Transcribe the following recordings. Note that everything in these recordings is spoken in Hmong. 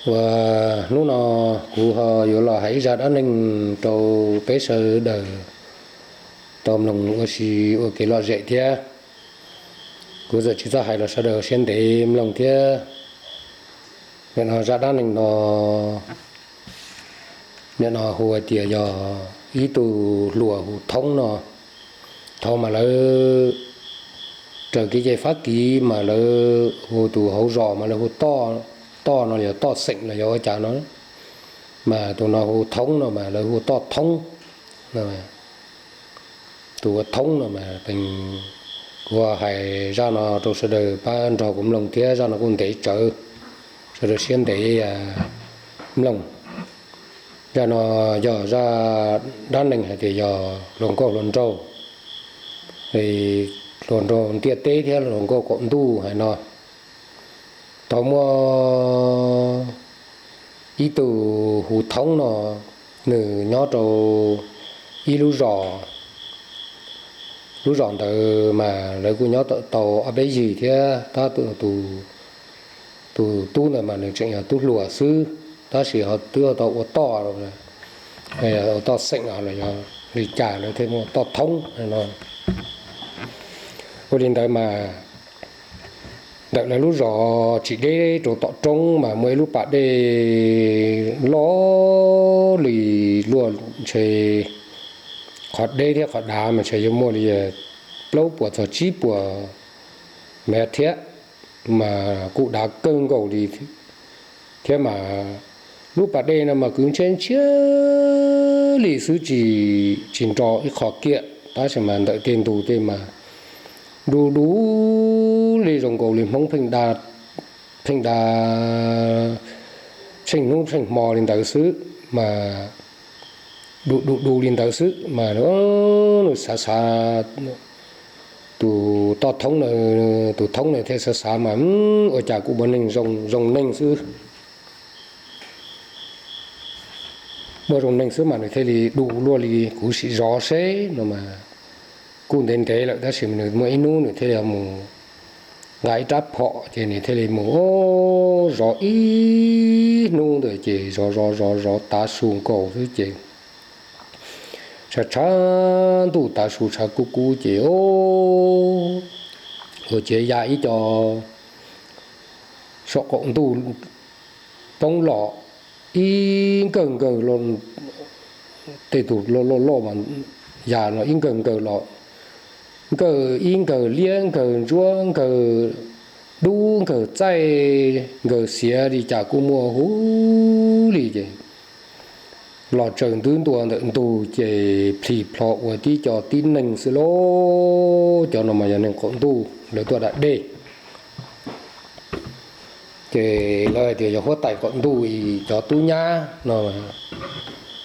Uas hnub no kuv ho yuav los hais ib zaj dab neeg rau peb sawv daws tau mloog ua si ua kev lom zem thiab. Kuv txawm tsis txhob hais los sawv daws siab ntev mloog thiab. Nim no zaj dab neeg no, nim no hu hais tias yog ib tug hluas hu Thoob no. Thaum mas lawv raws kev cai Fab Kis mas lawv hu tus hauv zos mas lawv hu Toj, Toj no yog Toj xeem los yog ua cas no, mas tus no hu Thoob no mas lawv hu Toj Thoob. Tus ua Thoob no mas kuv hais zaj no rau sawv daws pab nrog kuv mloog thiab, zaj no kuj ntev tsawv, sawv daws siab ntev mloog. Zaj no yog zaj dab neeg hais tias yog hluas nkauj hluas nraug, hluas nraug ntiaj teb thiab hluas nkauj qaum ntuj hais no. Thaum muaj ib tug hu Thoob no, nws nyob rau ib lub zos. Lub zos ntawd mas lawv kuj nyob tau ob peb yig thiab, tab tus tub ntawd mas nws tseem yog tub hluas xwb, tab sis ho twb tau ua Toj, ua Toj xeem los yog li cas lawv thiaj muaj Toj Thoob no. Ua li ntawd mas ntawm lawv lub zos tsis deb rau tom roob mas muaj ib lub pas dej loj li, luaj ntshe qhov deb thiab qhov dav mas ntshe yuav muaj li plaub puas txog tsib puas mev thiab, mas kuj dav kawg nkaus li thiab. Mas lub pas dej no mas kwv ntshiab ntshiab li xwb, tsis nro ib qho kiag, tab sis mas ntawm tej ntug tej mas du du li zoo nkaus li Hmoob pheej da, pheej da tsheej hnub tsheej hmo li ntawd xwb, mas du du du li ntawd xwb. Mas nws xav xav, tus Toj Thoob na, tus Thoob na thiaj xav xav mas ua cas kuj muaj neeg zoo zoo neeg xwb, muaj zoo neeg xwb mas nws thiaj li du luaj li kuv sim zov seb no mas. Kuj ntev ntev lawm tab sis nws muaj ib hnub nws thiaj li mus nqa ib rab phom ces nws thiaj li mus zov ib hnub ntawd ces zov zov zov zov tav su nkaus xwb ces tshav tshav ntuj tav su tshav kub kub ces ua ciav ya ib co saum qaum ntuj poob los ib nkawg nkawg, tej tug loj loj loj mas ya no ib nkawg nkawg los, nkawg ib nkawg liab nkawg ntsuab nkawg dub nkawg txaij nkawg xiav li cas kuj muaj huv li ces los tsaws ntub ntua ntawm ntug ces plhis plho ua tib co tib neeg xwb lauj. Cov no mas yog neeg qaum ntuj lawv tuaj da dej. Ces lawv hais tias yog huab tais qaum ntuj cov tub nyab no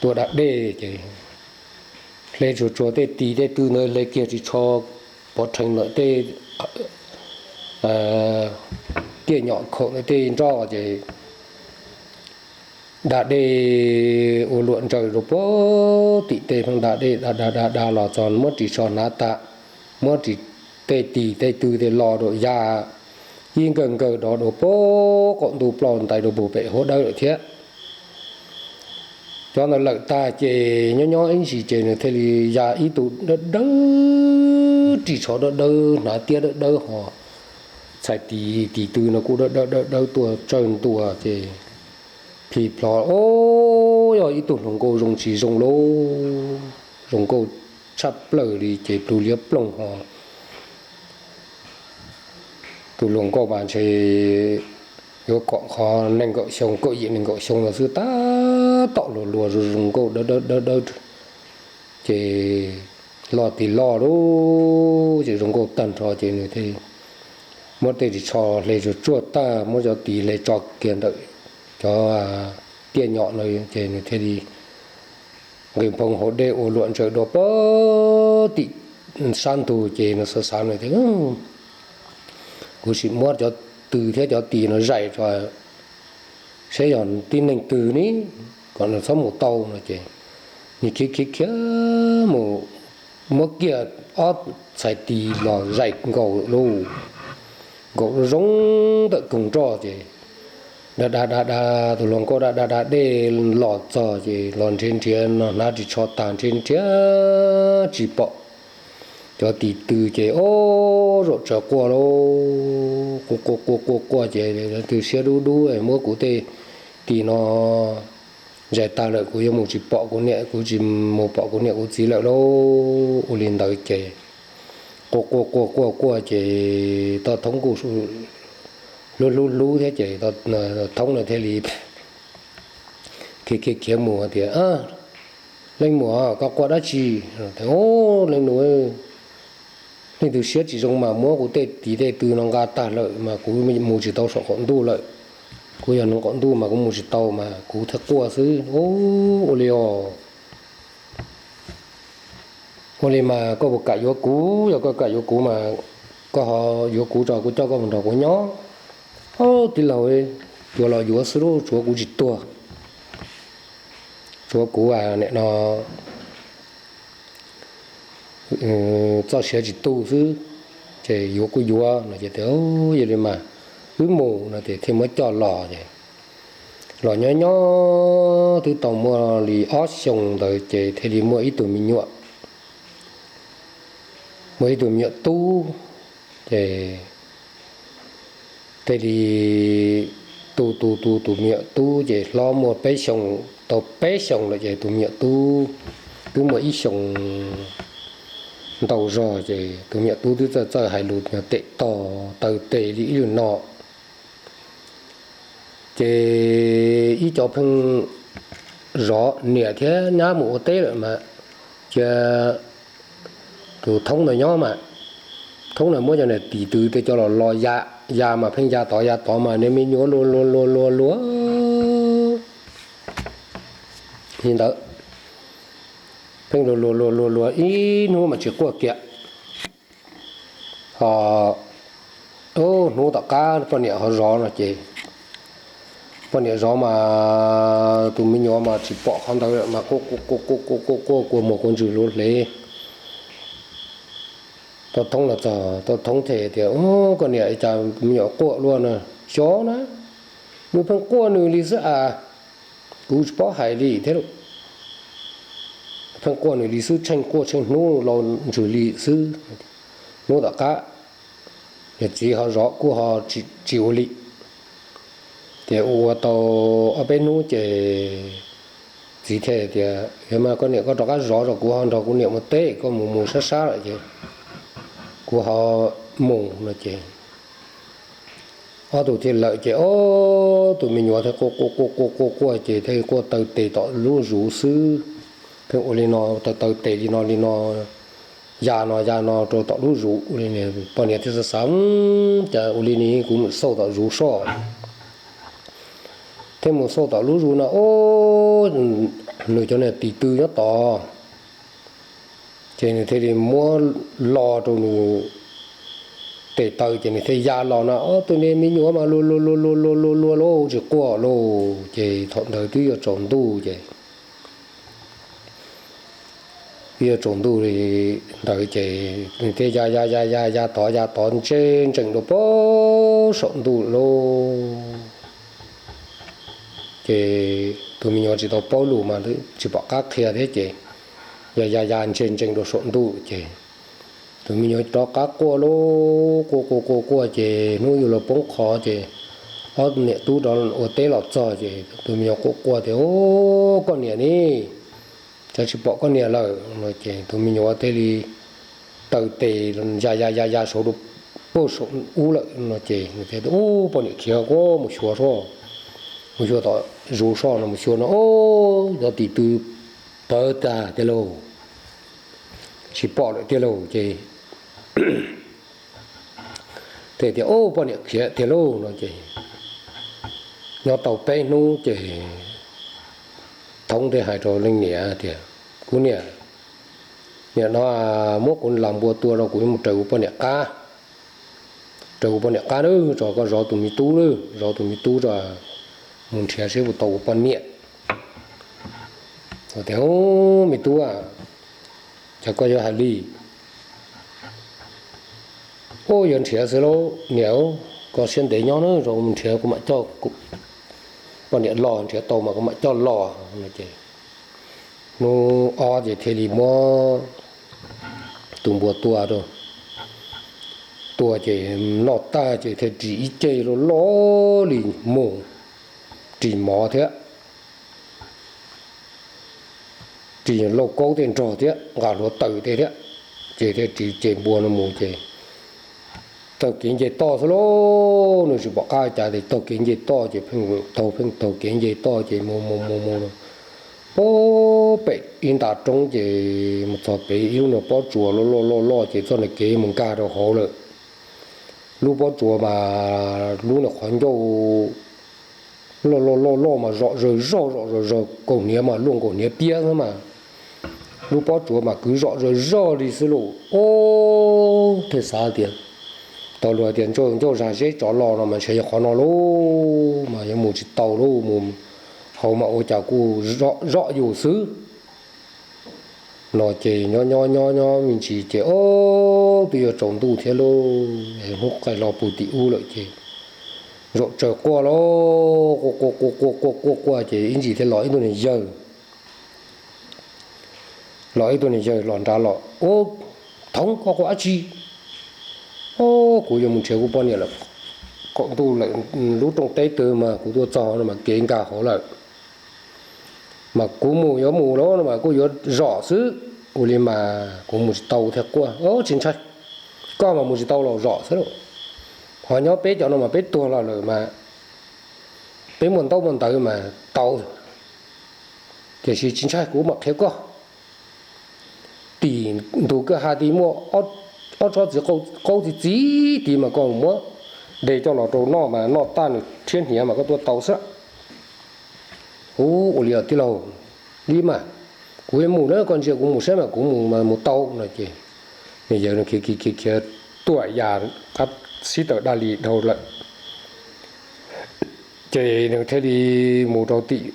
tuaj da dej ces hle tsuag tsuag tej tis tej tw ntawd hle kiag ris tsho pov rhees lawm tej tiaj nyom khaum ntawd tej nroj ces da dej ua luam ntsaws rau puag tim tej pheej da dej da da da da los txog muab ris tsho hnav tas, muab ris tej tis tej tw tej lo rau ya ib nkawg nkawg dov rau puag qaum ntuj ploj ntais rau puag pem huab dawb lawm thiab. Cov ntawd lawm tag ces nyob nyob ib ntsis ces nws thiaj li ya ib tug dawb dawb, ris tsho dawb dawb hnav tiab dawb dawb ho txhais tis tis tw no kuj dawb dawb dawb dawb tuaj tsawg ntua ces plhis plho, o, yog ib tug hluas nkauj zoo tsis zoo lauj, zoo nkauj tshaj plaws li ces plhu liab ploog ho tus hluas nkauj mas ntshe yuav kom qhov nees nkaum xyoo, kaum yim nees nkaum xyoo no xwb, tab tom luag luag zoo zoo nkauj dawb dawb dawb dawb ces loj tis loj lauj, ces zoo nkauj tag nrho ces nws thiaj muab tej ris tsho hle tsuag tsuag tag, muab cov tis hle tso kiag ntawm cov tiaj nyom no ces nws thiaj li nqis nphoo hauv dej ua luam ntsaws dua puag tim sab ntug ces nws xav xav nws tias, kuv sim muab cov tw thiab cov tis no zaim tso seb yog tib neeg twg ne, kom nws txhob mus tau no ces nws khiav khiav khiav mus muab kiag ob txhais tis los zaim nkaus lauj, nkaus zoo ntawm koog nroj ces Da da da da, tus hluas nkauj da da da dej los txog ces los nrhiav nrhiav no hnav ris tsho tag nrhiav nrhiav tsis pom cov tis tw ces ob zaum tsaws quaj lauj, quaj quaj quaj quaj quaj ces leej twg siab dub dub es muab kuv tej tis no zais tag lawm, kuv yuav mus tsis pom kuv niam, kuv tsis mus pom kuv niam kuv txiv lawm lauj. Ua li ntawd ces quaj quaj quaj quaj quaj ces Toj Thoob kuj hlub hlub hlub thiab ces Thoob no thiaj li khiav khiav khiav mus tias, Leej muam, koj quaj dab tsi? Leej nus, leej twg siab tsis zoo mas muab kuv tej tis tej tw no nqa tag lawm mas kuv mus tsis tau saum qaum ntuj lawm. Kuv yog neeg qaum ntuj mas kuv mus tsis tau mas kuv thiaj quaj xwb. Ua li os. Ua li mas koj puas kam yuav kuv? Yog koj kam yuav kuv mas koj ho yuav kuv tso kuv coj koj mus nrog kuv nyob. Tij laug, yuav los yuav xwb lauj, tsuav kuv tsis tuag, tsuav kuv nim no txoj sia tsis tu xwb, ces yuav kuj yuav no ces tias, Yog li mas wb mus no ces thiaj muab coj los ces los nyob nyob twb tau muaj li ob xyoos ntawd ces thiaj li muaj ib tug me nyuam, muaj ib tug me nyuam tub ces thiaj li tu tu tu tus me nyuam tub ces hlob muaj peb xyoos, tau peb xyoos lawm ces tus me nyuam tub twb muaj ib xyoos ntau zog ces tus me nyuam tub twb txawj txawj hais lus, tes taw tes li ib lwm no. Ces ib co pheej zov niam thiab nyab mus ua teb lawm mas cia tus Thoob ntawd nyob mas. Thoob ntawd muab cov niag tis tw tej coj los los ya, ya mas pheej ya tod ya tod mas niag me nyuam luag luag luag luag luag li ntawd, pheej luag luag luag luag luag ib hnub mas tsis quaj kiag. Ho hnub tom qab poj niam ho zov no ces poj niam zov mas tus me nyuam mas tsis pom qhov ntawd mas quaj quaj quaj quaj quaj quaj quaj kua muag kua ntswg luv hlev. Toj Thoob los txog, Toj Thoob thiaj tias, Koj niam, cas me nyuam quaj luaj na? Xyov na, nws pheej quaj nws li xwb as, kuv tsis paub hais li thiab lauj. Pheej quaj nws li xwb, tsheej quaj tsheej hnub los ntsws li xwb. Hnub tom qab niag txiv ho zov kuj ho tsis ua li. Ces ua ua tau ob peb hnub ces txiv thiaj tias, Yog mas koj niam, koj rov qab zov tso, kuv ho nrog kuv niam mus teb, koj mus mus sab sab lawm ces kuv ho mus no ces ob tug thiaj lawm ces ob tug me nyuam thiaj quaj quaj quaj quaj quaj quaj ces thiaj quaj taw tes tom lub zuv xwb. Pheej ua li no taw taw tes li no li no, ya no ya no rau tom lub zuv. Poj niam thiaj xav xav, Cas ua li ne, kuv mus xauj tom zuv soj. Thiaj mus xauj tom lub zuv no, ob, nws cov niag tis tw nyob tod. Ces nws thiaj li muab lo rau nws tes taw ces nws thiaj ya los no, ob tug me nyuam mas luag luag luag luag luag luag luag tsis quaj lauj. Ces thaum ntawd twb yuav tsaus ntuj ces twb yuav tsaus ntuj li ntawd ces nws thiaj ya ya ya ya ya tod ya tod ntse ntsees rau pem saum ntuj lauj. Ces tus me nyuam tsis tau paub lus mas tsis pom qab qhia thiab ces ya ya ya ntse ntsees rau saum ntuj ces tus me nyuam rov qab quaj lauj, quaj quaj quaj quaj ces hnub yuav luag poob qho ces ob niam tub rov ua teb los txog ces tus me nyuam quaj quaj tias, Ub, koj niam ne, cas tsis pom koj niam lawm no ces tus me nyuam thiaj li taw tes ya ya ya ya saud rau pem saum ub lawm no ces nws thiaj tias, Ub, poj niam khiav, kuv mus xyuas soj, mus xyuas tom zuv soj no, mus xyuas no, ub, cov tis tw pawv tag tiag lauj, tsis pom lawm tiag lauj. Ces thiaj tias, Ub, poj niam khiav tiag lauj no ces nyob tau peb hnub ces Thoob thiaj hais rau leej niam tias, Kuv niam, nim no muab kuv las npua tua rau kuv yuav mus raws kuv poj niam qab, raws kuv poj niam qab na, tso koj zov tus me tub na, zov tus me tub tso, mus nrhiav seb puas tau kuv poj niam. Tias, Ub, me tub, cas koj yuav hais li? Ub, yuav nrhiav xwb lauj niam, koj siab ntev nyob na, mus nrhiav kuv mam coj kuv poj niam los nrhiav tau mas kuv mam coj los no ces hnub ob ces thiaj li muab tus npua tua rau. Tua ces noj tag ces thiaj ris ib ceg loj loj li mus, ris mov thiab, ris lauj kaub tej nrog thiab, nqa hluav taws tej thiab, ces thiaj ris ceg npua no mus ces taug kev nce toj xwb lauj. Nws tsis pom qab cas ces taug kev nce toj ces pheej taug pheej taug kev nce toj ces mus mus mus mus pem ib nta roob ces mus txog pem ib lub niag pob tsuas loj loj loj loj ces txoj niag kev mus nkag rau hauv lawm. Lub pob tsuas mas lub niag qhov ncauj loj loj loj loj mas zom zaws zog zom zaws zog, nkaus hniav mas luaj nkaus hniav piab xwb mas. Lub pob tsuas mas kwv zom zaws zog li xwb lauj. Ub, thiaj xav tias, tau luag tias ncauj zag zeb tsov los no mas ntshe yog qhov no lauj, mas yuav mus tsis tau lauj, mus hauv mas ua cas kuj zom zom yus xwb no ces nyob nyob nyob nyob me ntsis ces ub, twb yuav tsaus ntuj thiab lauj, hnub qaij los puag tim ub lawm ces zaum tsaws quaj lauj, quaj quaj quaj quaj quaj quaj quaj ces ib ntsis thiaj los ib tug niag yawg, los ib tug niag yawg los nrad los, Ub, Thoob, koj quaj dab tsi? Ub, kuv yuav mus nrhiav kuv poj niam lawm, qaum ntuj lawm, lub rooj teb twg mas kuv tuaj txog no mas kev nkag hauv lawm. Mas kuv mus yuav mus lauj no mas kuj yuav zom xwb, ua li mas kuv mus tsis tau thiaj quaj. Tsis ntshai, koj mas mus tsis tau los zom xwb lauj. Ho nyob peb cov no mas peb tuag los lawm mas peb muaj ntaub muaj ntawv mas tau, tiam sis tsis ntshai, kuv mam qhia koj. Tim ntug kwj ha tid muaj ob tsob txiv qaub txi txiv tid mas koj muab de coj los rau noj mas noj tag nws rhiab hniav mas koj tuaj tau xwb. Ub, ua li tij laug, li mas kuv yuav mus na, koj ntsia kuv mus saib mas kuv mus mas mus tau no ces nws yawg khiav khiav khiav tuaj ya qab sib tawm daj li dhau lawm. Ces nws thiaj li mus rau tim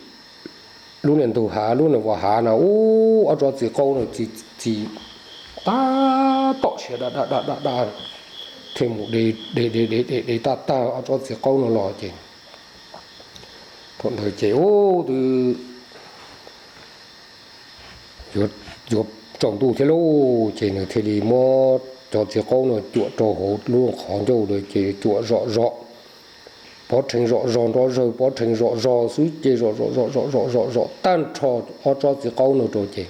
lub niag ntug hav, lub niag vos hav no, ub, ob tsob txiv qaub no txi txi tab tom siav da da da da da, thiaj mus de de de de de tag tag ob tsob txiv qaub no los ces thaum ntawd ces ub twb yuav tsaus ntuj thiab lauj, ces nws thiaj li muab cov txiv qaub no cuam rau hauv lub qhov ncauj lawm ces cuam zom zom, pov rhees zom zos nrov zawg, pov rhees zom zos xwb ces zom zom zom zom zom zom zom tag nrho ob tsob txiv qaub no rau ces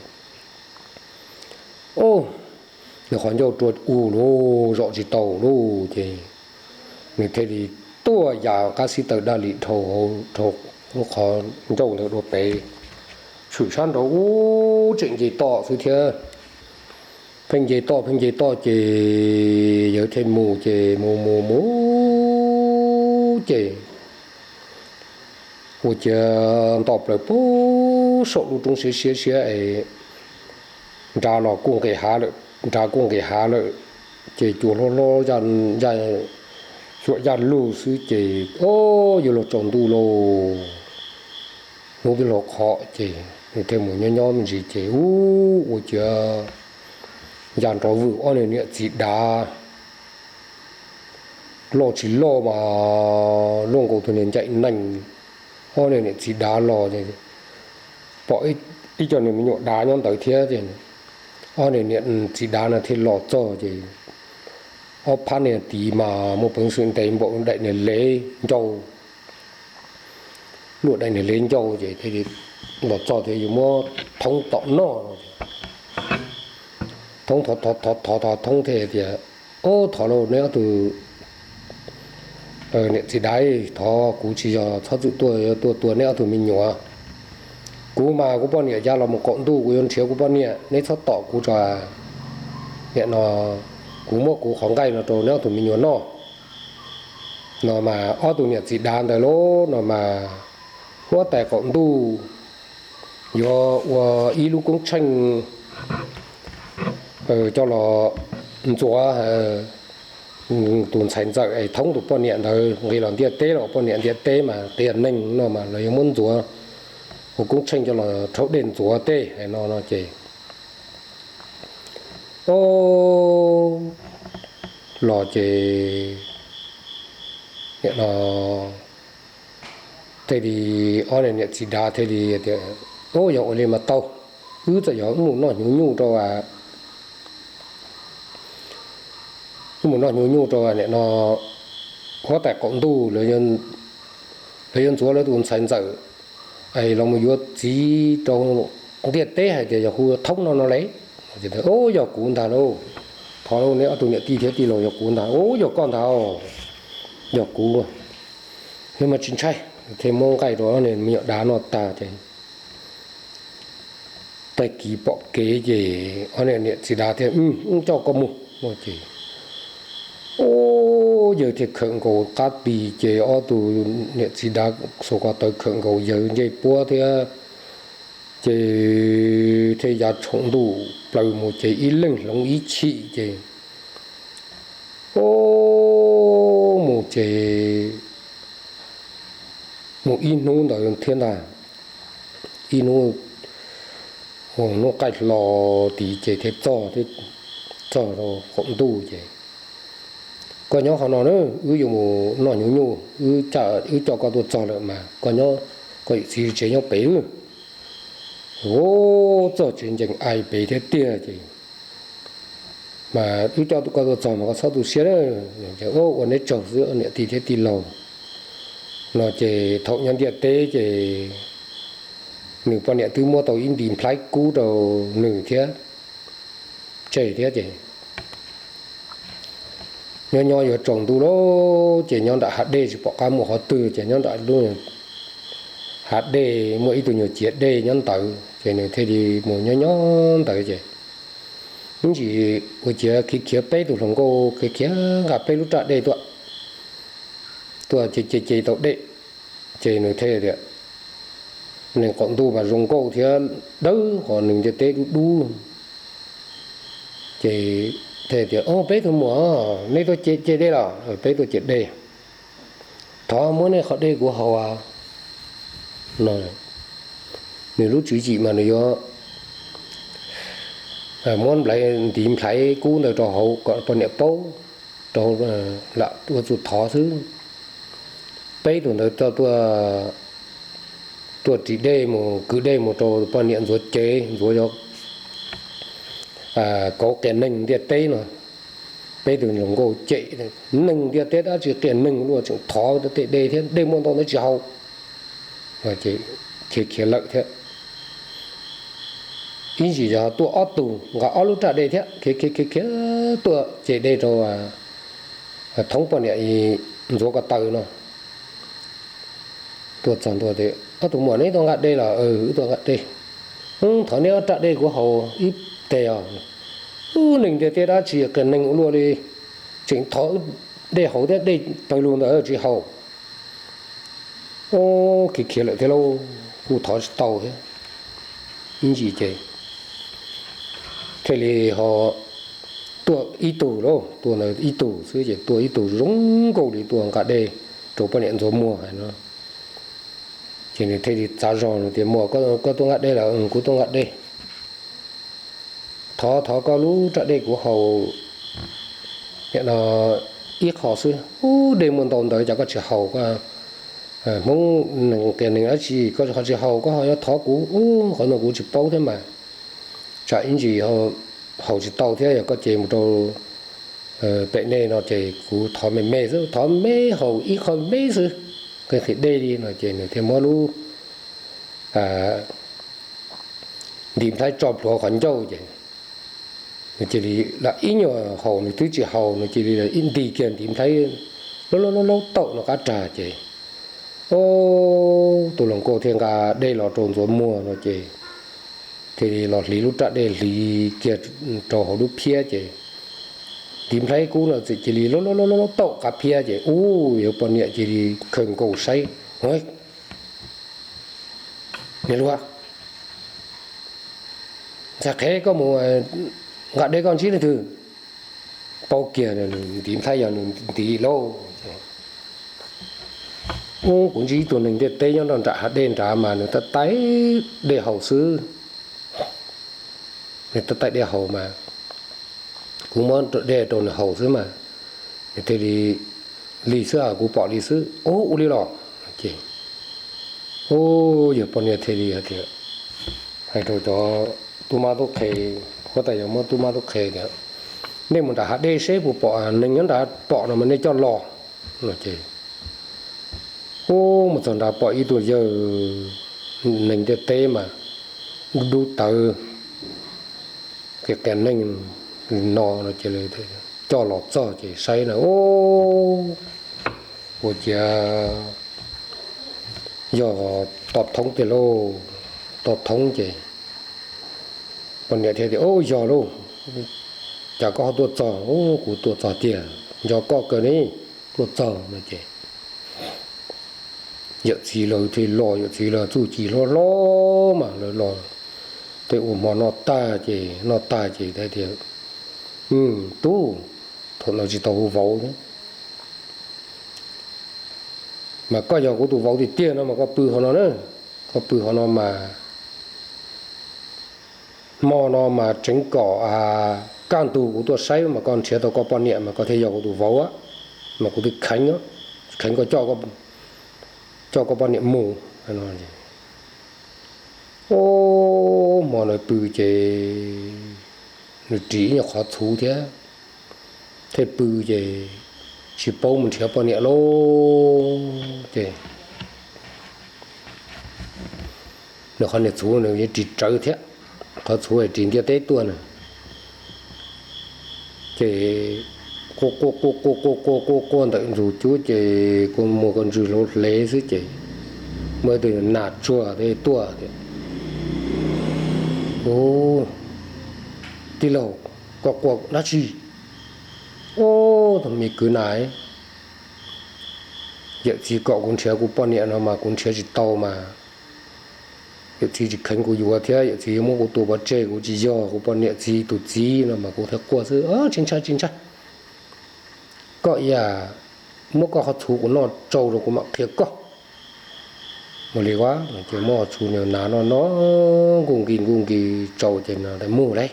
nws qhov ncauj rua u lauj, zom tsis tau lauj ces nws thiaj li tuaj ya qab sib tawm daj li dhau lub qhov ncauj ntawd dua pem, tshwm sab nraud ub tseem nce toj xwb thiab. Pheej nce toj pheej nce toj ces yawg thiaj mus ces mus mus mus ces ua ciav nto plaws puag saum lub roob siab siab siab es nrad los kuj nqis hav lawm, nrad kuj nqis hav lawm, ces cua hlob hlob, xyuam yaj lug xwb ces o, yuav luag tsaus ntuj lauj. Hnub twb hlo qhov ces nws thiaj mus nyob nyob me ntsis ces ub ua ciav ya nrov vwm ob niag niam txiv dav, loj tsis loj mas luaj nkaus tus niag ncaim nees, ob niag niam txiv dav los pom ib co niag me nyuam dav nyob ntawd thiab ces ob niag niam txiv dav no thiaj los txog ces ob phab niag tid mas muaj peev xwm ntev npaum daim niag lev ncau, luaj daim niag lev ncau ces thiaj li los txog thiab yuav muab Thoob tom noj no. Thoob thov thov thov thov Thoob thiaj tias, Ub, thov lauj, neb ob tug niam txiv dav, thov kuv tsis yog txhob txwm tuaj, yuav tuaj tua neb ob tug me nyuam. Kuv mas kuv poj niam ya los mus qaum ntuj, kuv yuav nrhiav kuv poj niam, neb txhob tom kuv tso. Nim no kuv muab kuv qhov nqaij no rau neb ob tug me nyuam noj. No mas ob tug niam txiv dav ntawd lauj no mas huab tais qaum ntuj yuav ua ib lub koob tsheej coj los ntxuav tus ntxhais ntxawm es Thoob tus poj niam ntawd nqis los ntiaj teb los ua poj niam ntiaj teb mas qias neeg no mas los yuav muab ntxuav, ua koob tsheej coj los rhaub dej ntxuav tej hais no no ces o, los ces nim no Thiaj li ob niam txiv dav thiaj li tias, Ub, yog ua li mas tau, wb txawm yog wb mus noj hnyuv nyuj rau, wb mus noj hnyuv nyuj rau nim no huab tais qaum ntuj, lawv yuav ntxuav lawv tus ntxhais ntxawm es los mus yuav txiv rau ntiaj teb hais tias yog hu thoob no no le. Ub, yog kuv ntag lauj, thov neb ob tug niam tij thiab tij laug, yog kuv ntag. Ub, yog koj ntag, yog kuv, thiab mas tsis ntshai. Thiaj muab nqaij rau ob niag me nyuam dav noj tag ces tag kis pom kev ces ob niam txiv dav thiaj, Wb coj koj mus no ces ub, yawg thiaj khawm nkaus qab tis ces ob tug niam txiv dav xuas ko taw khawm nkaus yawg ncej puab thiab ces thiaj ya tshoom ntuj plaws mus ces ib leeg hloov ib chim ces ub, mus ces mus ib hnub ntawd thiab ntag, ib hnub, hnub qaij hlo tid ces thiaj txog, txog rau qaum ntuj ces, Koj nyob qhov no na, wb yuav mus noj hnyuv nyuj, wb coj koj tuaj txog lawm mas koj nyob, koj yawm txiv tsev nyob pem lawm. Ub, txog tsev ncees ai pem thiab tiag ces, Mas wb coj koj tuaj txog mas koj txhob tu siab na. Ua neb tsaug xwb niam tij thiab tij laug no ces thaum nyob ntiaj teb ces nws poj niam twb muab tau ib nti nplhaib kub rau nws thiab tseg thiab ces nyob nyob yuav tsaus ntuj lawm ces nyob nram hav dej tsis pom qab mus qhov twg ces nyob nram lub hav dej muaj ib tug nyuag ciav dej nyob ntawd ces nws thiaj li mus nyob nyob ntawd ces ib ntsis ua ciav khiav khiav peb tug hluas nkauj khiav khiav nqa peb lub raj dej tuaj, tuaj ces ces ces tau dej ces nws thiaj tias, Neeg qaum ntuj mas zoo nkauj thiab dawb qhov nws ntiaj teb dub dub. Ces thiaj tias, Peb tug muam, nej tuaj ce dej los? Peb tuaj ce dej. Thov muab nej qhov dej kuv haus. Nws lub tswv yim mas nws yuav muab ntiv nplhaib kub ntawd rau hauv kom poj niam paub rau lam ua txuj thov xwb. Peb tug ntawd tuaj ris dej mus kwv dej mus rau poj niam ntxuav cev ntxuav kauv qias neeg ntiaj teb no. Peb tug hluas nkauj cem, Neeg ntiaj teb dab tsi qias neeg luaj, tseem thov tej dej thiab, dej muaj ntau ntawd tsis haus. Khiav khiav lawm thiab. Ib ntsis yog tuaj ob tug nqa ob lub raj dej thiab khiav khiav khiav tuaj ce dej rau thoob poj niam ntxuav ko taw no. Tuaj txog ntua tias, Ob tug muam, neb tuaj nqa dej los? Wb tuaj nqa dej. Thov neb ob raj dej kuv haus ib teg os. Ub, neeg ntiaj teb dab tsi qias neeg ua luaj li, tseem thov dej haus thiab, dej pawg lug ntawd tsis haus. Ub, khiav khiav lawm thiab lauj, kuj thov tsis tau thiab. Ib ntsis ces thiaj li ho tuaj ib tug lauj, tuaj ntawd ib tug xwb ces tuaj ib tug zoo nkauj li tuaj nqa dej rau poj niam ntxuav muag hais no. Ces nws thiaj li txav zog nws tias, Muam, koj tuaj nqa dej los? Kuv tuaj nqa dej. Thov thov koj lub raj dej kuv haus nim no ib qho xwb. Ub, dej muaj ntau ntawd cas koj tsis haus? Koj Hmoob neeg qias neeg dab tsi koj ho tsis haus, koj ho yuav thov kuv? Ub, qhov no kuv tsis paub thiab mas. Tsam ib ntsis haus tsis tau thiab, yog koj ce mus rau pem nej no ces kuv thov me me xwb, thov me haus ib qho me xwb, qhia qhia dej li no ces nws thiaj muab lub ntiv nplhaib tso plhuav qhov ncauj ces nws cia li lam ib nyuag haus, nws twb tsis haus nws cia li lam ib nti kiag ntiv nplhaib laub laub laub taum no qab rag ces, o, tus hluas nkauj thiaj nqa dej los rau ntxuav muag no ces thiaj li los hliv lub raj dej hliv kiag rau hauv lub phiab ces ntiv nplhaib kub no txawm cia li laub laub laub taum qab phiab ces, u, yawg poj niam cia li khawm nkaus saib, Niam hluas, ntxhais qhev, koj mus nqa dej koj ntsib leej twg? Paub kiag nws ntiv nplhaib yog nws ntiv lauj. Ub, kuv ntsib ib tug neeg ntiaj teb nyob nram hav dej nrad mas nws tab tais dej haus xwb. Nws tab tais dej haus mas kuv muab dej rau nws haus xwb mas nws thiaj li, li xwb, kuv pom li xwb. Ub, ua li los? Ces Ub, yawg poj niam thiaj li hais tias, hais rau cov tub mab tub qhe, huab tais yog muab tub mab tub qhe tias, nej mus nram hav dej seb puas pom neeg nyob nrad, pom no mas nej coj los no ces, ub, mus txog nrad pom ib tug yawg neeg ntiaj teb mas dub dub tawv, qias qias neeg no no ces coj los txog ces saib na, ub, ua ciav yog Toj Thoob tiag lauj. Toj Thoob ces poj niam thiaj tias, ub, yog lauj, cas koj ho tuaj txog? Ub, kuv tuaj txog tiag, nco koj kawg ne, tuaj txog no ces yawm txiv lawv thiaj los, yawm txiv lawv txuj ci hlob hlob mas lawv los, tej ua hmo noj tag ces, noj tag ces thiaj tias, tub, thaum no tsis tau hu vauv thiab, mas koj yog kuv tus vauv tiag tiag no mas koj pw hauv no na, koj pw hauv no mas hmo no mas tseev kom kaj ntug kuv tuaj saib mas koj nrhiav tau koj poj niam mas koj thiaj yog kuv tus vauv, mas kuv twb kheev, kheev koj coj koj poj niam mus. Ub, hmo ntawd pw ces nws ris ib nyuag qhov txhuv thiab, thiaj pw ces tsis paub mus nrhiav poj niam lauj. Ces nws qhov niag txhuv nws yeej ris rawv thiab, qhov txhuv ris ntiaj teb tuaj na. Ces quaj quaj quaj quaj quaj quaj quaj quaj ntawm ntug cub ces kua muag kua ntswg hlau hle xwb ces muaj ib tug nas tsuag tuaj tias, ub, tij laug, koj quaj dab tsi? Ub, tus me kwv na, yawm txiv kom kuv nrhiav kuv poj niam no mas kuv nrhiav tsis tau mas yawm txiv tsis kheev kuv yuav thiab yawm txiv yuav muab kuv tua pov tseg, kuv tsis yog kuv poj niam txiv tus txiv no mas kuv thiaj quaj xwb. Tsis ntshai tsis ntshai, koj ib yam muab koj qhov txhuv kuv noj tsau rau kuv mam qhia koj. Mus li, ces muab qhov txhuv niag nas noj noj nkuj nkis nkuj nkis tsau ces mus lauj.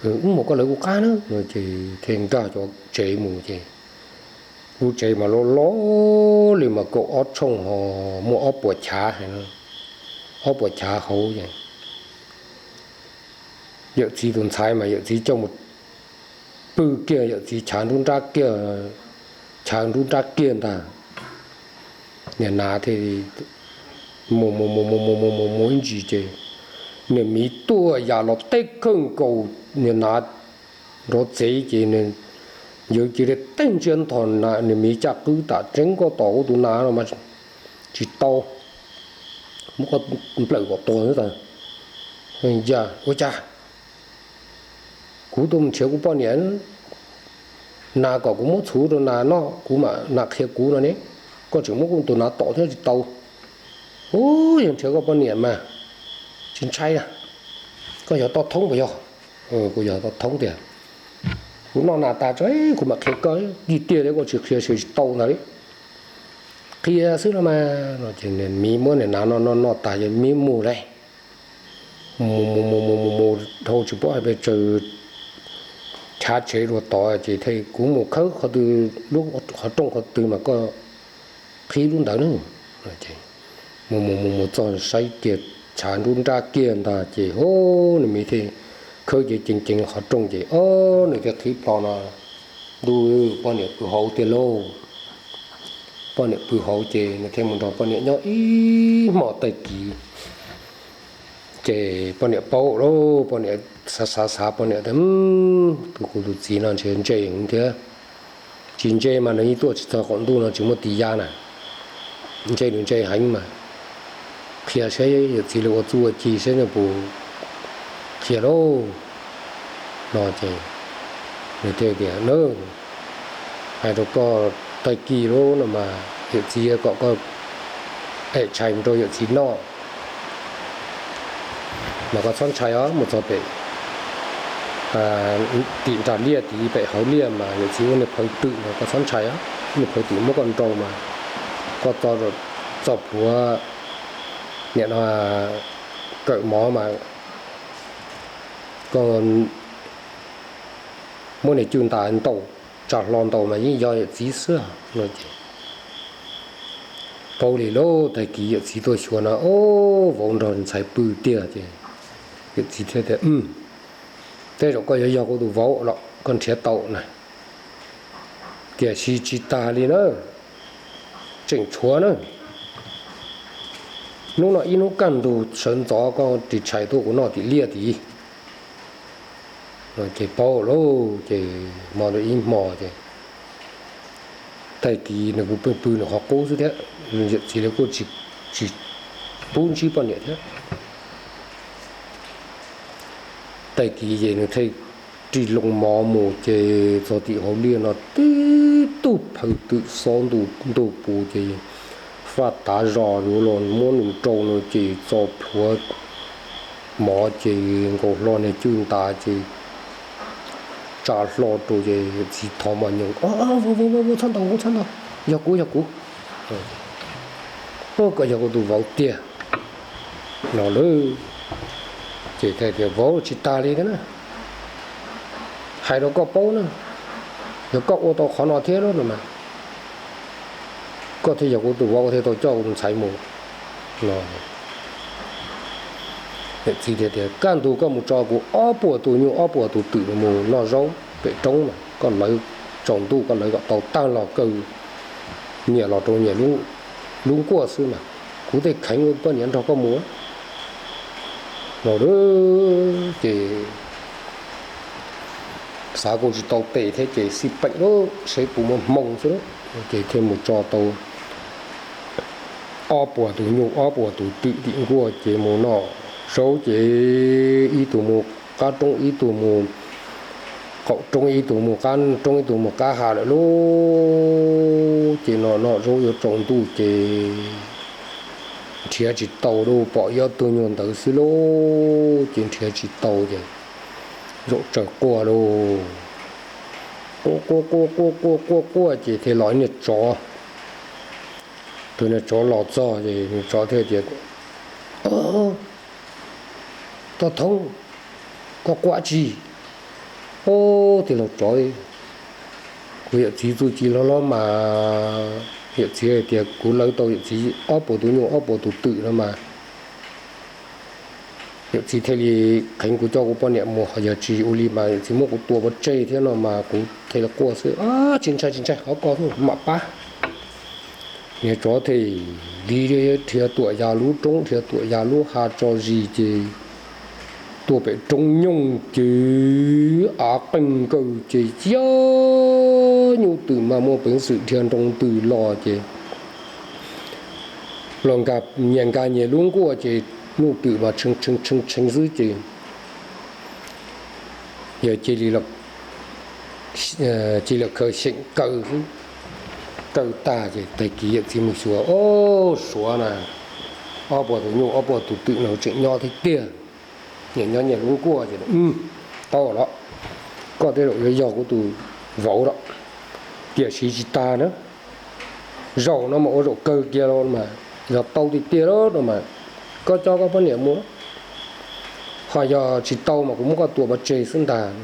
Wb mus koj lawv kuv qab na. Ces thiaj nkag cov tsev mus ces lub tsev mas loj loj li mas kaum ob tshooj ho muaj ob puas chav, ob puas chav hauv ces yawm txiv tus ntxhais mas yawm txiv coj mus pw kiag, yawm txiv chav nruab nrab kiag, chav nruab nrab kiag ntag. Niag nas thiaj mus mus mus mus mus mus mus mus ib ntsis ces niag miv tuaj ya los teb kawg nkaus niag nas nrov txev ces nws yawg cia li teb ntsiab nthos niag miv caj qwb tas tseeb nkauj tom ub tus nas no mas tsis tau, muab koj nplawm kom tuag xwb tas. Ya, ua cas kuv tuaj nrhiav kuv poj niam, nas kom kuv muab txhuv rau nas noj kuv mam nas qhia kuv no ne, koj tseem muab tus nas tom thiab tsis tau. Ub, yog nrhiav koj poj niam mas tsis ntshai na. Koj yog Toj Thoob puas yog? Kuv yog Toj Thoob tiag. Kuv noj nas tas tso kuv mam qhia koj, tiag tiag li koj tsis qhia ces tsis tau ntag li. Qhia xwb no mas no ces miv muab niag nas noj noj noj tas ces miv mus lauj. Mus mus mus mus mus mus dhau tsis paub hais pes tsawg chav tsev dua tod ces thiaj, kuv mus khawb qhov twg, lub qhov rooj qhov twg mas koj qhib lub ntawd na. Mus mus mus mus txog saib kiag chav nruab nrab kiag ntag ces ho, nws miv thiaj khawb ceev ceev ceev qhov rooj ces o, nws thiaj qhib plho no, ntuj, poj niam pw hauv tiag lauj. Poj niam pw hauv ces nws thiaj mus nrog poj niam nyob ib hmos tag kis ces poj niam paub lauj, poj niam xav xav xav poj niam tias, tus kuv tus txiv no ntshe ntse heev thiab. Tsis ntse mas nws yeej tuaj tsis txog qaum ntuj no tsis muaj tis ya na. Ntse nws ntse heev mas, qhia seb yawm txiv lawv ua txuj ua ci seb nws puas qhia lauj. No ces nws thiaj tias, hais rau koj tag kis lauj no mas yawm txiv kom koj em tshais mus rau yawm txiv noj. Mas koj txhob ntshai os, mus txog pem tim nram liaj tid, pem hauv liaj mas yawm txiv ua niag phaws twm mas koj txhob ntshai os, niag phaws twm muab koj nrau mas koj txo plhuav niam no kawm mov mas koj muab niag cwj ntas ntaus, tsa hlo ntaus mas yeej yog yawm txiv xwb no ces Paub li lauj, tag kis yawm txiv tuaj xyuas no, ob, vauv nrog ntxhais pw tiag. Ces yawm txiv thiaj tias, tej zaum koj yuav yog kuv tus vauv los koj nrhiav tau na. Tiam sis tsis tas li na, tseem tshuav na. Hnub no ib hnub kaj ntug sawv ntxov koj ris tshais tuaj kuv noj tim liaj tid. Ces paub lauj, ces hmo ntawd ib hmo ces tag kis nws kuj pw pw nws qhov qub xwb thiab, yawm txiv li kuj tsis pub ntsib poj niam thiab. Tag kis ces nws thiaj ris loo mov mus ces txog tim hauv liaj no tib tug phaw twm xob ntuj pus ces faj tav zos yuav los muab nws rau no ces txo plhuav mov ces nkaus hlo niag cwj ntas ces tsa hlo rau ces txiv thov mos nyoos, vauv, vauv, txhob ntaus, txhob ntaus, yog kuv, yog kuv, koj yog kuv tus vauv tiag no lauj. Ces thiaj tias, vauv, tsis tas li thiab na, hais rau koj paub na, yog koj ua tau qhov no thiab no mas koj thiaj yog kuv tus vauv, koj thiaj tau coj kuv tus ntxhais mus no. Txiv tias, kaj ntug koj mus tso kuv ob puas tus nyuj ob puas tus twm mus noj zaub pem roob mas koj lawv tsaus ntuj koj lawv kom tau tag los kaw nyias los rau nyias lub nkuaj xwb mas kuv thiaj kheev ua poj niam nrog koj mus no. Ces xav kuj tsis tau tes thiab ces xij peem lawm seb puas muaj hmoo xwb lauj. Ces thiaj mus tso tau ob puas tus nyuj ob puas tus twm tim nkuaj ces mus noj zaub ces ib tug mus qab roob ib tug mus qaum roob ib tug mus qab roob ib tug mus qab hav lawm lauj. Ces noj noj zaub yuav tsaus ntuj ces nrhiav tsis tau lauj, pom ib ob tug nyuag ntawd xwb lauj. Ces nrhiav tsis tau ces zaum tsaws quaj lauj, quaj quaj quaj quaj quaj quaj quaj ces thiaj los niag tsov. Tus niag tsov los txog ces niag tsov thiaj tias, Toj Thoob, koj quaj tsi? Ob, tiag laug tsov, kuv yawm txiv txuj ci hlob hlob mas yawm txiv hais tias kuv lawv tau yawm txiv ob puas tus nyuj ob puas tus twm no mas yawm txiv thiaj li kheev kuv coj kuv poj niam mus, ho yog tsis ua li mas yawm txiv muab kuv tua pov tseg thiab no mas kuv thiaj li quaj xwb. Tsis ntshai tsis ntshai, qhov ko mam pab. Niag tsov thiaj li dhia tuam yas lub roob dhia tuam yas lub hav tso zis ces tuaj pem roob nyoog ces av qeeg nkaus ces cia nyuj twm mas muaj peev xwm dhia nroo ntws los ces los nyias nkag nyias lub nkuaj ces nyuj twm mas tshee tshee tshee xwb ces yawg cia li cia li khaws xyeem kaw xwb. Kaw tag ces tag kis yawm txiv mus xyuas, ob, suav na, ob puas tus nyuj ob puas tus twm no tseem nyob thiab tiag, nyias nyob nyias lub nkuaj ces tau los, koj tej zaum yuav yog kuv tus vauv lawm. Tiam sis tsis tas na, zaum no mas ua zaum kawg kiag los mas yog tau tiag tiag lawm no mas koj coj koj poj niam mus, ho yog tsis tau mas kuv muab koj tua pov tseg xwb ntag.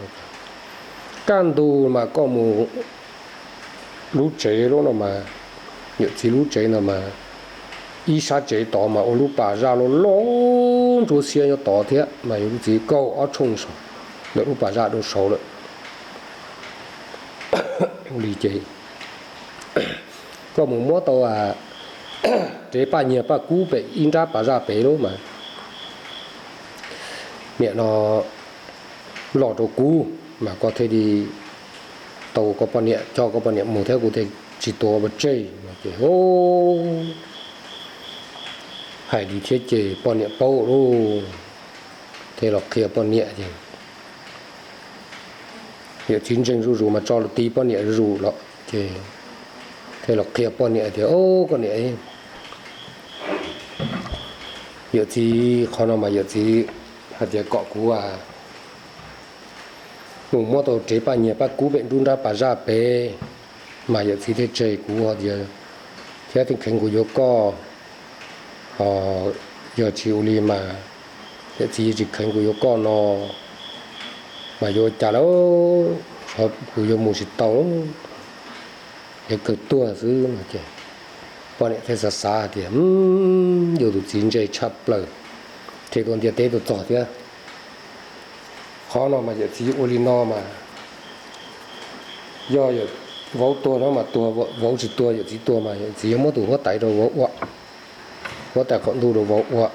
Kaj ntug mas koj mus lub tsev lub no mas, yawm txiv lub tsev no mas ib sab tsev tod mas ua lub pas zaj loj loj ntsuab xiab nyob tod thiab mas yawm txiv kaug ob tshooj saum, ntawm lub pas zaj rau saud lawm. Ua li ces koj mus muab tau rev paj nyiag paj kub pem ib nrab pas zaj pem lub mas niam no los rau kuv mas koj thiaj li tau koj poj niam, coj koj poj niam mus thiab kuv thiaj tsis tua pov tseg no ces hais li thiab ces poj niam paub lauj, thiaj los qhia poj niam ces yawm txiv ntseeg zuj zus mas tso lus ti poj niam zuj zus los ces thiaj los qhia poj niam tias, Ob, koj niam, yawm txiv qhov no mas yawm txiv hais tias kom kuv mus muab tau rev paj nyiag paj kub pem nruab nrab pas zaj pem mas yawm txiv thiaj tseg kuv ho tias, thiab thiaj kheev kuv yuav koj, ho yog tsis ua li mas yawm txiv tsis kheev kuv yuav koj no mas yuav ua cas lauj, kuv yuav mus tsis tau, yuav kawg tuag xwb no ces Poj niam thiaj xav xav hais tias, yus tus txiv ntse tshaj plaws, thiaj tuaj ntiaj teb tuaj txog thiab. Qhov no mas yawm txiv ua li no mas yog vauv tuag no mas tuag, vauv tsis tuag, yawm txiv tuag mas yawm txiv yuav muab tus huab tais rau vauv ua, huab tais qaum ntuj rau vauv ua.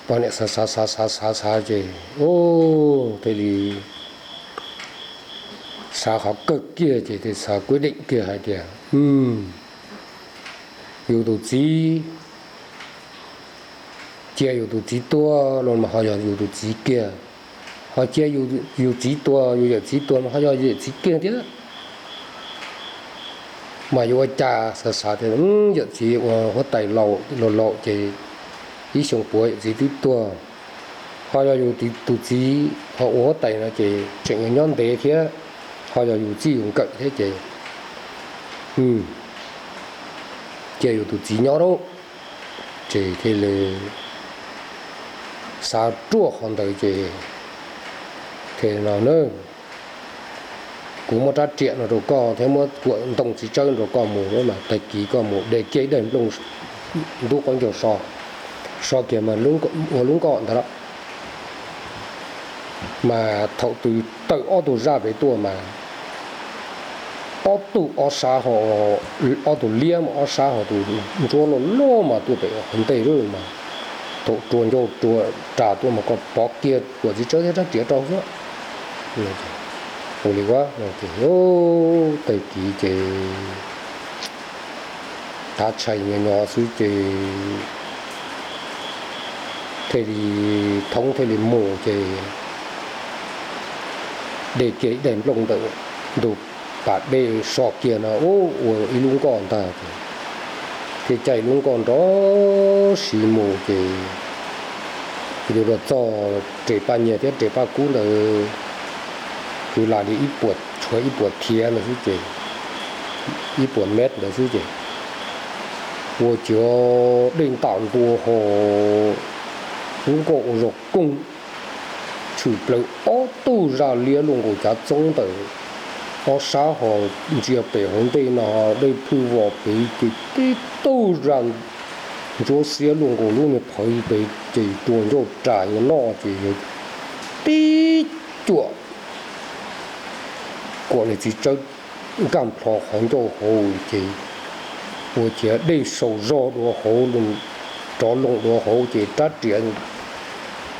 Poj niam xav xav xav xav xav xav ces thiaj li xav qhov kawg kiag ces thiaj xav kuib deem kiag hais tias, yus tus txiv, cia yus tus txiv tuag los mas ho yog yus tus txiv kiag, ho cia yus txiv tuag, yus yawm txiv tuag mas ho yog yus yawm txiv kiag thiab. Mas yuav ua cas, xav xav tias yawm txiv ua huab tais laus laus ces ib xyoo puav yawm txiv twb tuag, ho yog yus tus txiv ho ua huab tais no ces tseem yuav nyob ntev thiab, ho yog yus txij yus nkawm thiab ces cia yus tus txiv nyob lauj. Ces thiaj li xav ruaj qhov ntawd ces thiaj no na, kuv muab rab riam no rau koj thiab muab kuam ntoo txiv tsawb rau koj mus mas tag kis koj mus de kiag ib daim nplooj ntub qaub ncaug so, so kiag mas ua lub nkoj ntag lauj. Mas thaum twg tawm ob tug zaj pem tuaj mas ob tug ob sab ho, ob tug liab mas ob sab ho tus ntsuab loj loj mas tuaj pem hauv ntej lawm mas thaum rua ncauj rua ras tuaj mas koj pov kiag kuam txiv tsawb thiab rab riam rau xwb. Ua li ua tag kis ces thav tshais nyo nyo xwb ces thiaj li thoob thiaj li mus ces de kiag ib daim nplooj ntawm ntug pas dej so kiag no ua ib lub nkoj ntag ces thiaj caij lub nkoj nrov siv mus ces yus los txog res Paj Nyiag thiab res Paj Kub ntawd kwv lam li ib puas, tshuav ib puas thiav ntawd xwb ces, ib puas mev ntawd xwb ces ua ciav dej ntam ntua ho lub nkoj ua zog koog tshwm plaws ob tug zaj liab luaj nkaus cav txoob ntawm ob sab ho ntsia pem hauv ntej no dej phwj vos pem ces tib tug zaj ntsuab xiab luaj nkaus lub niag phawv pem ces rua ncauj ras yuav noj ces yog tib cuam kuam niag txiv tsawb nkag nplho qhov ncauj hauv ces ua ciav dej saum zog dua hauv, rov loo dua hauv ces rab riam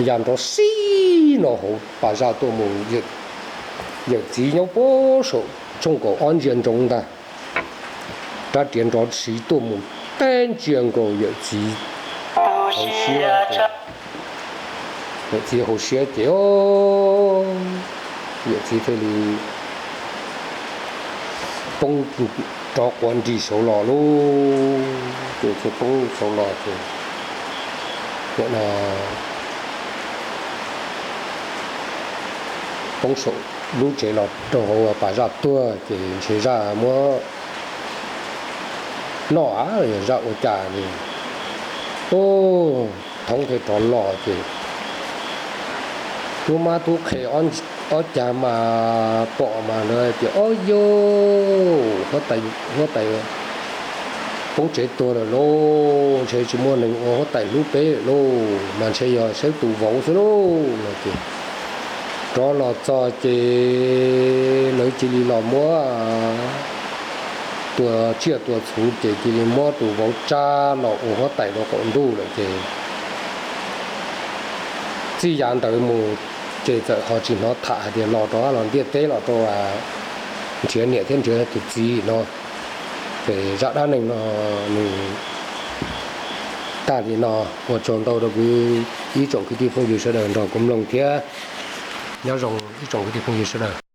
ya nrov xib no hauv pas zaj tuaj mus. Yawm txiv nyob puag saum tshooj kaum ob ntsia ntsoov ntag, rab riam nrov siv tuaj mus teb ntsia nkaus yawm txiv hauv siab, yawm txiv hauv siab ces yawm txiv thiaj li poob rov quav nris saud los lauj. Ces thiaj poob saud los ces poob saum lub tsev los rau hauv pas zaj tuag ces ntshe zaj muab noj a, yog zaj ua cas li. Thoob thiaj rov los ces tub mab tub qhe ob cag mas pom mas lawv tias, Ob yau, huab tais poob tsev tuag lawm lauj, ntshe tsis muaj neeg ua huab tais hlub peb lawm lauj, mas ntshe yog saib tus vauv xwb lauj, no ces rov los txog ces lawv cia li los muab tua tsiaj tua txhu ces cia li muab tus vauv tsa los ua huab tais rau qaum ntuj lawm ces txij yav ntawd mus ces txawm ho tsis hnov tham hais tias los rov los ntiaj teb los rau nrhiav niam thiab nrhiav tus txiv no. Ces zaj dab neeg no nws tag li no, ua tsaug ntau rau kuv ib tsoom kwv tij phooj ywg sawv daws nrog kuv mloog thiab nyob zoo ib tsoom kwv tij phooj ywg sawv daws.